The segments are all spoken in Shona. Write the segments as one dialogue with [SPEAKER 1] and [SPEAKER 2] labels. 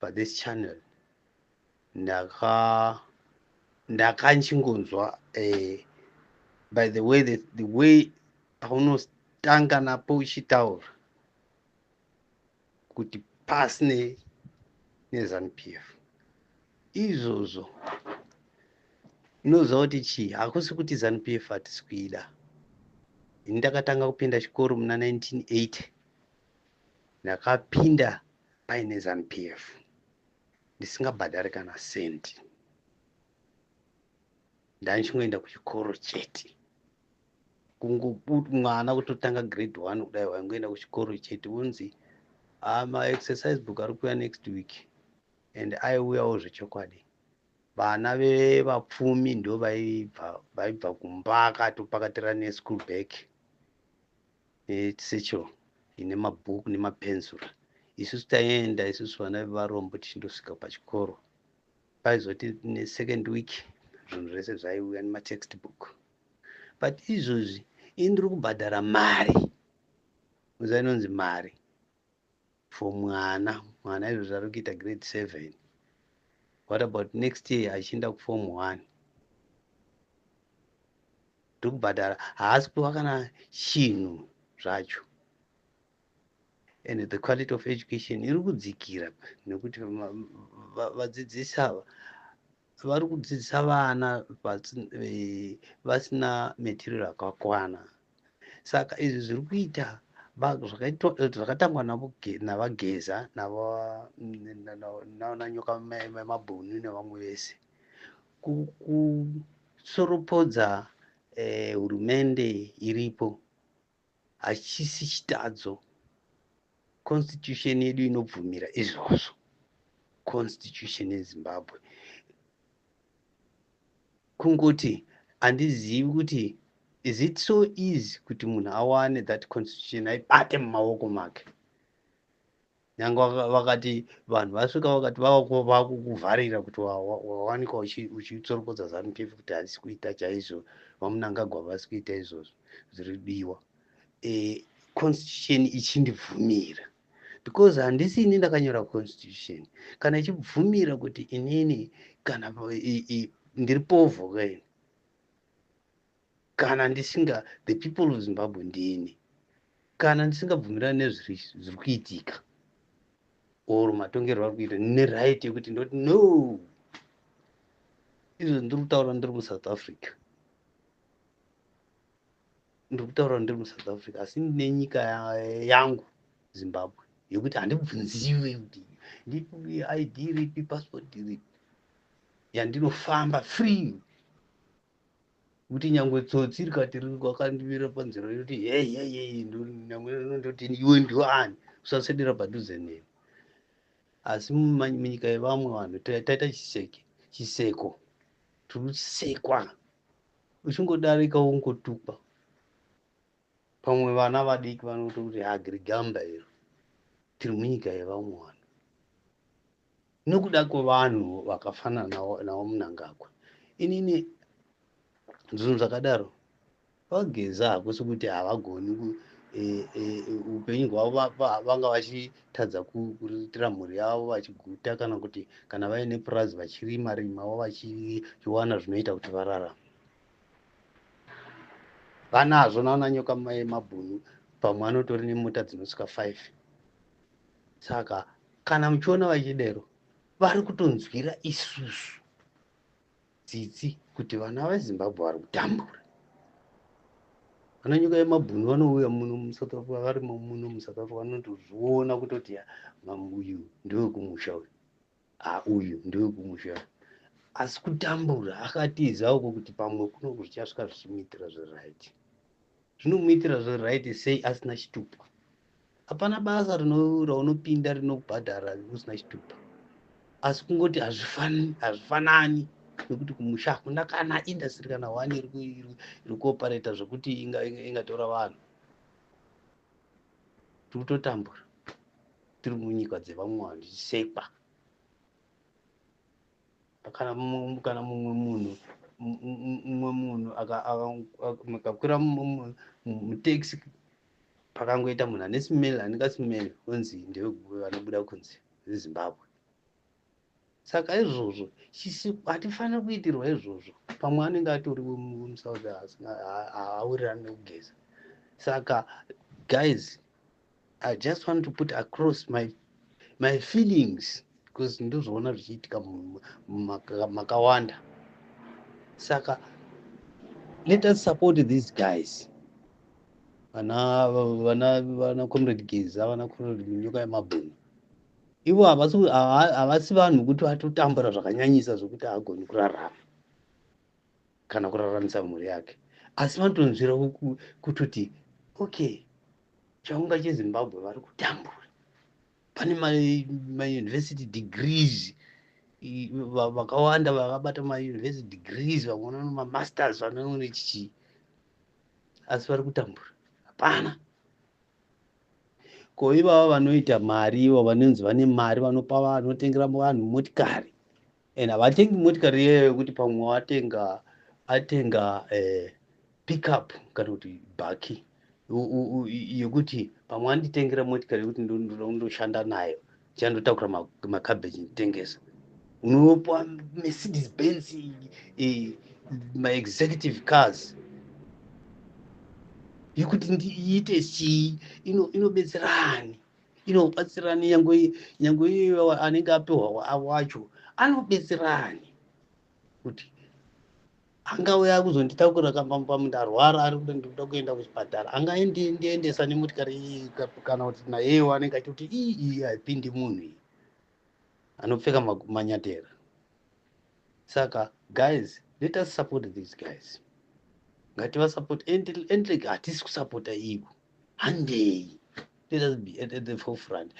[SPEAKER 1] Pathis channel ndakanchingonzwa by the way, the way paunotanga napo uchitaura kuti pasi neZANU PF, izvozvo unoziva kuti chii? Hakusi kuti ZANU PF hatisi kuida. Ini ndakatanga kupinda chikoro muna 1980. Ndakapinda paine ZANU PF ndisingabhadhari kana sendi. Ndanchingoenda kuchikoro chete. Mwana kutotanga grade 1 kudai, waingoenda kuchikoro chete, unzi maexercise book ari kuuya next week, and aiuyawo zvechokwadi. Vana vevapfumi ndo vaibva kumba akatopakatira neschool bag nesatchel ine mabhuku nemapenzura. Isusu taienda, isusu vana vevarombo, tichindosvika pachikoro, paizoti nesecond week zvinhu zvese zvaiuya nematext book. But izvozvi ini ndiri kubhadhara mari, uza inonzi mari for mwana. Mwana izvozvi ari kuita grade 7. What about next year achienda kuform 1? Ndiri kubhadhara, haasi kupiwa kana chinhu zvacho, and the quality of education iri kudzikira nekuti vadzidzisi ava vari kudzidzisa vana vasina material akakwana. Saka izvi zviri kuita zvakatangwa navaGeza naNyoka Mabhunu nevamwe vese, kusoropodza hurumende iripo, hachisi chitadzo. Constitution yedu inobvumira izvozvo, constitution yeZimbabwe. Kungoti handizivi kuti is it so easy kuti munhu awane that constitution, aibate mumaoko make. Nyange vakati vanhu vasvika vakati vakukuvharira kuti wawanikwa uchitsoropodza ZANU PF kuti hazisi kuita chaizvo, vaMnangagwa vasi kuita izvozvo zviri diwa, constitution ichindibvumira, because handisi ini ndakanyora constitution. Kana ichibvumira kuti inini kana ndiri povho kaini, kana ndisinga, the people of Zimbabwe ndini, kana ndisingabvumirani nezviri kuitika or matongerwo ari kuita, neright yekuti ndoti no. Izvo ndiri kutaura ndiri muSouth Africa, ndiri kutaura ndiri muSouth Africa, asi ndine nyika yangu Zimbabwe yekuti handibvunziwe kuti ndipi ID ripi, passport ripi, yandinofamba free, kuti nyangwe tsotsi rikati rakandimira panzira yoti hei hei hei, nyangwe ndoti iwe ndiwe ani, usasedera padhuze neni. Asi munyika yevamwe vanhu taita chiseko, tiri kusekwa. Uchingodarika wongotukwa. Pamwe vana vadiki vanototi hagirigamba iro. Tiri munyika yevamwe vanhu nekuda kwevanhu vakafanana navo Mnangagwa. Inini zvinhu zvakadaro, vaGeza hakusi kuti havagoni. Upenyu hwavo vanga vachitadza kuriritira mhuri yavo vachiguta, kana kuti kana vaine purazi vachirima rimawo, vachiwana zvinoita kuti vararame, vanazvo. Naona Nyoka Mabhunu pamwe anotori nemota dzinosvika 5. Saka kana muchiona vachidero, vari kutonzwira isusu tsitsi kuti vana veZimbabwe vari kutambura. Vana Nyoka Yemabhunu vanouya muno muSouth Africa, vari muno muSouth Africa, vanotozviona kutoti uyu ndewekumusha uyu, uyu ndewekumusha, asi kutambura akatiza uko kuti pamwe kuno zvichasvika zvichimuitira zveright. Zvinomuitira zveright sei asina chitupa? Hapana basa raunopinda rinokubhadhara usina chitupa. Asi kungoti hazvifanani nekuti kumusha hakuna kana industry kana one iri kuoperata zvekuti ingatora vanhu. Tiri kutotambura tiri munyika dzevamwe vanhu, tichisekwa. Kana mumwe munhu akakwira mutaxi, pakangoita munhu ane smell, ane kasmell, onzi ndevanobuda kunze veZimbabwe. Saka izvozvo hatifaniri kuitirwa izvozvo. Pamwe anenge atori wemuSouth, haawirirani nekugeza. Saka guys, I just want to put across my feelings because ndozvoona zvichiitika makawanda. Saka let us support these guys, vana vana vana Comrade Geza, vana Comrade Nyoka Yemabhunu. Ivo havasi vanhu kuti vatotambura zvakanyanyisa zvokuti haagoni kurarama kana kuraramisa mhuri yake, asi vanotonzwira kutoti okay, chaunga cheZimbabwe vari kutambura. Pane mauniversity degrees vakawanda vakabata mauniversity degrees, vamwe vano mamasters, vanoone chichii, asi vari kutambura. Hapana ko ivava vanoita mari, ivo vanonzi vane mari, vanopa, vanotengera vanhu motikari, and havatengi motikari iyoyo yekuti pamwe watenga atenga pickup kana kuti bhaki yekuti pamwe anditengera motikari yekuti ndoda kundoshanda nayo, ndichandotakura makabheji nditengesa. Unopa Mercedes Benz, maexecutive cars yekuti iite chii? Inobetserani? Inobatsirani? Nyangwe iye anenge apiwa wacho anobetserani kuti angauya kuzonditakura kambamba ndarwara, ari kuda, ndikuda kuenda kuchipatara, angaendiendesa nemotikari iyi kana kuti nayewo anenge achikuti ii, haipindi munhu iyi anopfeka manyatera. Saka guys, let us support these guys. Ngativasupport. Endle hatisi kusapota ivo. Handei, let us be at the forefront.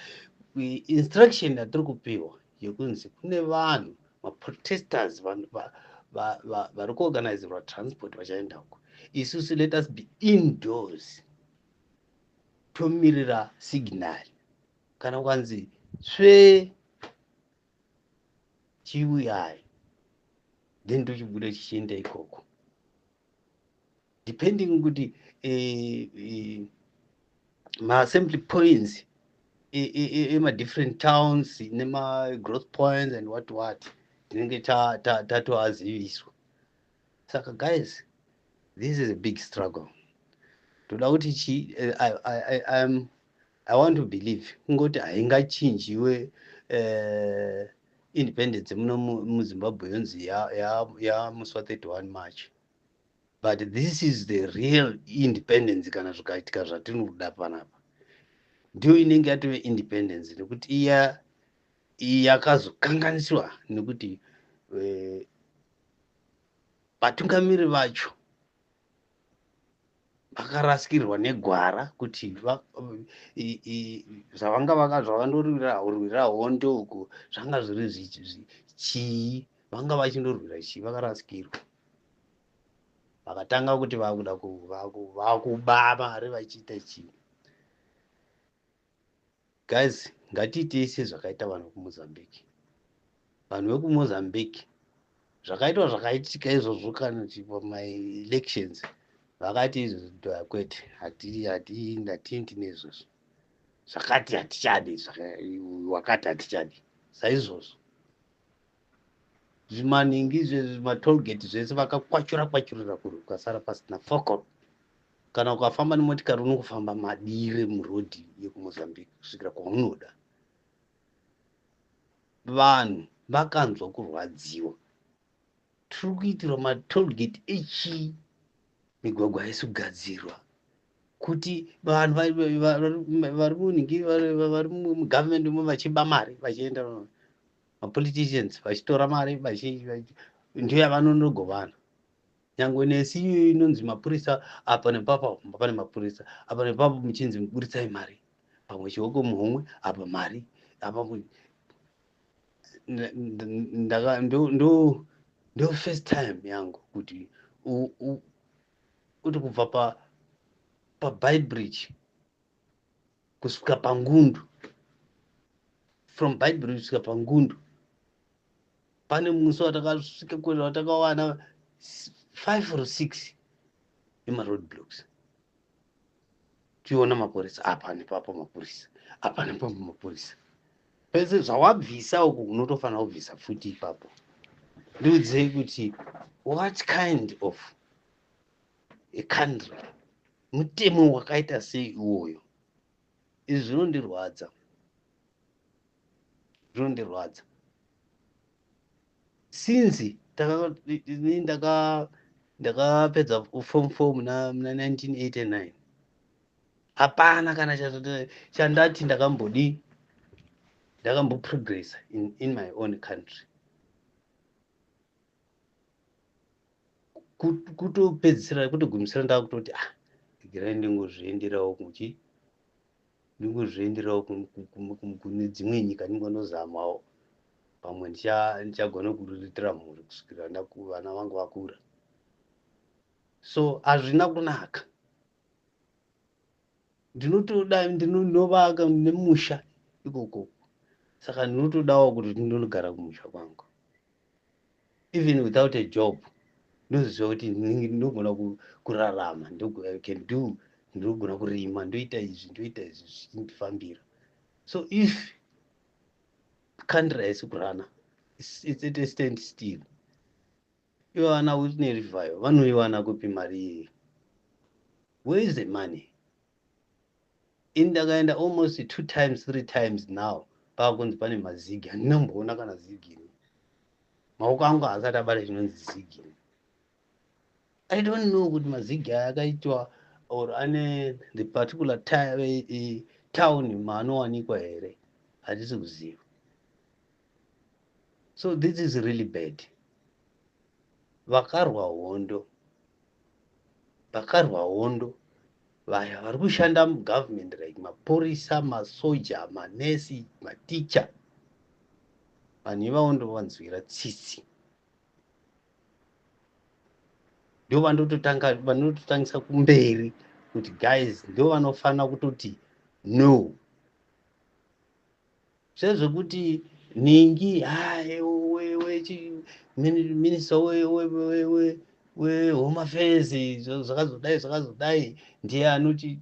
[SPEAKER 1] Instruction yatiri kupiwa yekunzi kune vanhu maprotesters vari kuorganizerwa transport vachaenda uko, isusu let us be indoors, tomirira signal. Kana kukanzi tsve, chiuyai, then tochibuda chichienda ikoko, depending kuti maassembly points ema-different towns nema-growth points and what what tinenge tatoaziviswa. Saka guys, this is a big struggle. Toda kuti chi I want to believe kungoti haingachinjiwe independence muno muZimbabwe yonzi yamusi wa31 March, but this is the real independence. Kana zvikaitika zvatinoda panapa, ndiyo inenge yatove independence, nekuti iya yakazokanganiswa nekuti vatungamiri vacho vakarasikirwa negwara kuti zvavanga zvavandorwira hondo uku zvanga zviri chii, vanga vachindorwira chii. Vakarasikirwa, vakatanga kuti vakuda vakuba mari, vachiita chii. Guys, ngatiitei sezvakaita vanhu vekuMozambique. Vanhu vekuMozambique, zvakaitwa zvakaitika izvozvo, kana kuti pamaelections vakati izvozvo kwete, hatiendi neizvozvo, zvakati hatichadi, wakati hatichadi. Saizvozvo zvimaningi zvematollgate zvese vakakwachura kwachurira kure, ukasara pasina foko. Kana ukafamba nemotikari, unongofamba madire murodhi yekuMozambique kusvikira kwaunoda. Vanhu vakanzwa kurwadziwa, tiri kuitirwa matollgate echii, migwagwa haisi kugadzirwa, kuti vanhu vari munhingi, vari mugovernment umo vachiba mari, vachienda mapoliticians vachitora mari, ndiyo yavanondogovana. Nyangwe nesi iyoyo inonzi mapurisa apa nepapa, pane mapurisa apa nepapo, muchinzi buritsai mari, pamwe chioko muhomwe apa, mari apa. Ndo first time yangu kuti kuti kubva paBeitbridge kusvika paNgundu, from Beitbridge kusvika paNgundu, pane musi watakasvika watakawana 5 or 6 emaroad blocks, tiona mapurisa apa nepapo, mapurisa apa nepapo, mapurisa. Pese zvawabvisa uku unotofanira kubvisa futi ipapo. Ndiudzei kuti what kind of a country, mutemo wakaita sei iwoyo? Izvi zvinondirwadza, zvinondirwadza. Since ndakapedza form 4 muna 1989, hapana kana chandati ndakambodi ndakamboprogressa in my own country. Kutopedzisira kutogumisira ndakutoti ah, regerai ndingozvienderawo kuchi ndingozvienderawo kune dzimwe nyika, ndingonozamawo pamwe ndichagona kuriritira mhuri kusvikira vana vangu vakura. So hazvina kunaka. Ndinotoda ndinovaka nemusha ikoko, saka ndinotodawo kuti ndinogara kumusha kwangu even without a job. Ndoziva kuti ndinogona kurarama, I can do, ndinogona kurima, ndoita izvi, ndoita izvi, zvichindifambira. So if country haisi kurana, it's at a stand still. Ivo vana Wicknell Chivayo vanoiwana kupi mari iyi? Where is the money? Ini ndakaenda almost two times, three times now, paakunzi pane mazigi. Handinamboona kana zigini, maoko angu haasati abata chinonzi zigini. I don't know kuti mazigi aya akaitwa or ane the particular town maanowanikwa here, hatisi kuziva. So this is really bad. Vakarwa hondo, vakarwa hondo vaya vari kushanda mugovernment, like mapurisa, masoja, manesi, maticha, vanhu ivavo ndovanzwira tsitsi, ndo vandototanga, vanototangisa kumberi kuti guys, ndo vanofanira kutoti no. Sezvekuti ningi minista wehome affairs zvakazodai zvakazodai, ndiye anoti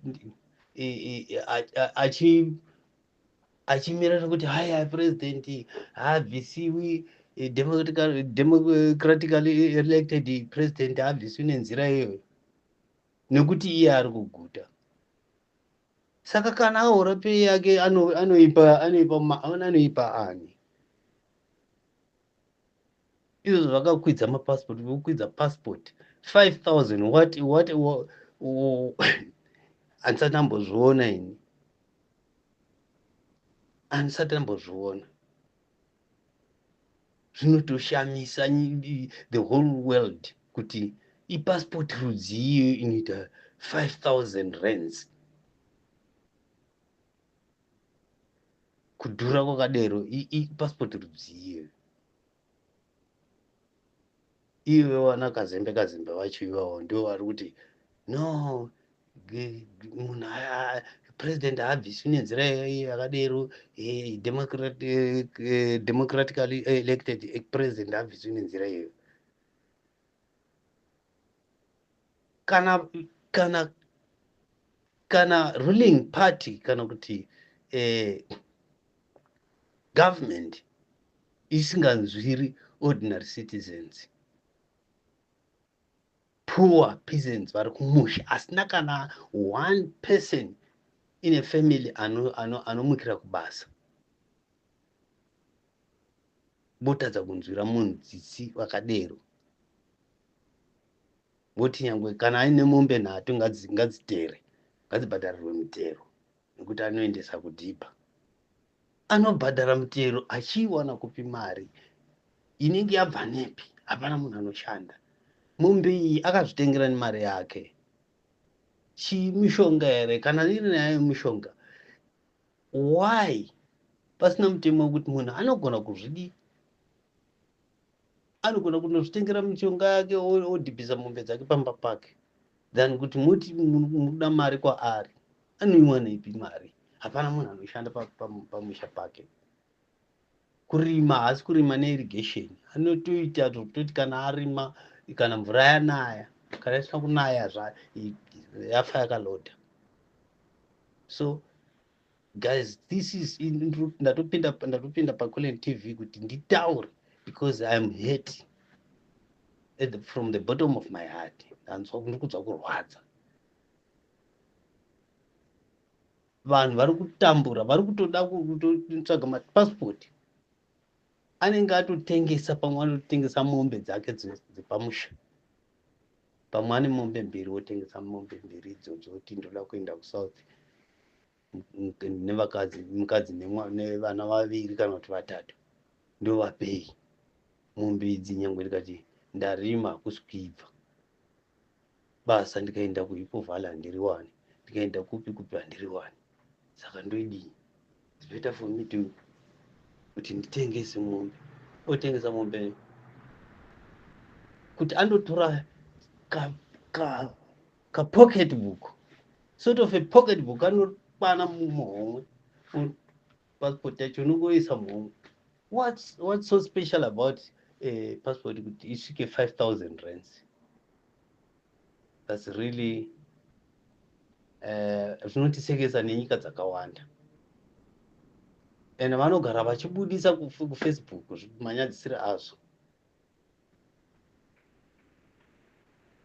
[SPEAKER 1] achimirira kuti haya, president haabvisiwi, democratically elected president haabvisiwi nenzira iyoyo nekuti iye ari kuguta. Saka kana ahora pay yake anoipa anoipa anoipa ani? Izvo zvakakwidza mapassport, vokwidza passport 5000. What handisati ndambozviona ini, handisati ndambozviona. Zvinotoshamisa the whole world kuti ipassport rudzii inoita 5000 rands, kudhura kwakadero. Ipassport rudzii iwe? Wana kazembe, kazembe vacho ivavo ndo vari kuti no, munhu president haabviswi nenzira yakadero, democratically elected president haabviswi nenzira iyoyo. Kana ruling party kana kuti government isinganzwiri ordinary citizens, poor peasants vari kumusha, asina kana one person in a family anomukira kubasa, votadza kunzwira munhu tsitsi vakadero, voti nyangwe kana aine mombe nhatu ngadzitere, ngadzibhadharirwe mutero nekuti anoendesa kudhibha. Anobhadhara mutero achiiwana kupi? Mari inenge yabva nepi? Hapana munhu anoshanda. Mombe iyi akazvitengera nemari yake. Chimishonga here? Kana iri nyaya yemishonga, why pasina mutemo wekuti munhu anogona kuzvidi, anogona kunozvitengera mishonga yake, odhibhisa mombe dzake pamba pake, than kuti muti muda mari kwaari? Anoiwanepi mari? Hapana munhu anoshanda pamusha pake. Kurima haasi kurima neirrigation, anotoita zvokutoti kana arima, kana mvura yanaya, kana isina kunaya, yafa yakalodha. So Guys, this is ndatopinda paCullen TV kuti nditaure because I am hurt from the bottom of my heart. Ndanzwa ndiri kunzwa kurwadza. Vanhu vari kutambura, vari kutoda kutotsvaga mapasipoti. Anenge atotengesa, pamwe anotengesa mombe dzake dzepamusha, pamwe ane mombe mbiri, wotengesa mombe mbiri idzodzo kuti ndoda kuenda kuSouth nevakadzi, mukadzi nevana vaviri kana kuti vatatu, ndovapei mombe idzi? Nyangwe ndikati ndarima hakusi kuibva basa, ndikaenda kuHippo Valley handiriwani, ndikaenda kupi kupi handiriwani, saka ndoidii? It's better for me to kuti nditengese mombe. Otengesa mombe kuti andotora ka pocket book, sort of a pocket book anokwana muhomwe. Passport yacho unongoisa muhomwe. What's so special about a passport kuti isvike 5000 rands? That's really zvinotisekesa nenyika dzakawanda, and vanogara vachibudisa kuFacebook manyadzisiro azvo.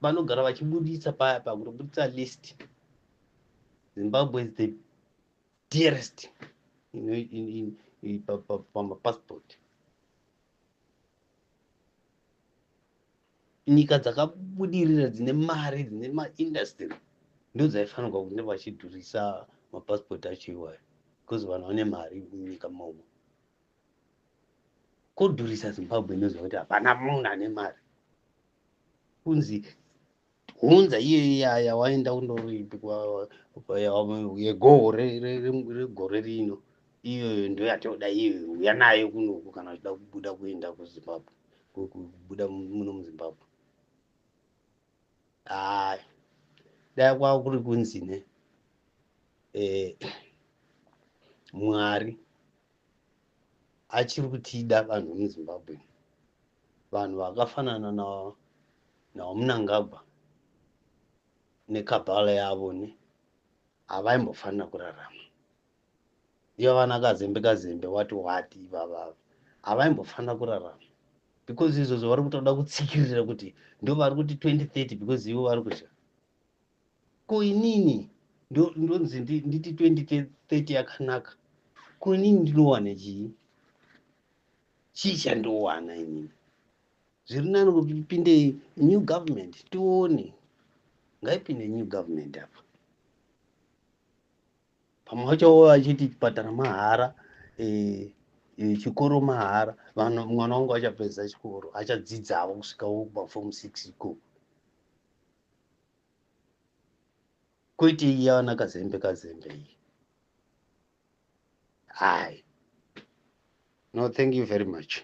[SPEAKER 1] Vanogara vachibudisa paya pakutobudisa list, Zimbabwe is the dearest pamapassport. Nyika dzakabudirira, dzine mari, dzine maindustry, ndo dzaifanirwa kunge vachidhurisa mapassport acho iwayo, because vanhu vane mari munyika momo. Kodhurisa Zimbabwe inoziva kuti hapana munhu ane mari. Kunzi hunza iyoyo yaya waenda kundoripi yegoho regore rino, iyoyo ndo yatoda iyoyo, uya nayo kunoku kana uchida kubuda kuenda kuZimbabwe, kubuda muno muZimbabwe. Hai, dai kwava kuri kunzi ne Mwari achiri kutida vanhu vemuZimbabwe, vanhu vakafanana naVaMnangagwa nekabhala yavo ne havaimbofanira kurarama. Ivo vana Kazembe Kazembe wati wati ivavava havaimbofanira kurarama, because izvozvo vari kutoda kutsikirira kuti ndo vari kuti 2030, because ivo vari kudya. Ko inini ndonzi nditi 2030 yakanaka, ko inini ndinowana chii? Chii chandowana inini? Zviri nani kuti ipinde new government, tione. Ngaipinde new government apa. Pamwe vacho vachiti chipatara mahara, chikoro mahara, vanhu mwana wangu achapedza chikoro, achadzidzawo kusvikawo paform 6 ikoko, kwete iya vana Kazembe Kazembe iyi. Hai, no, thank you very much.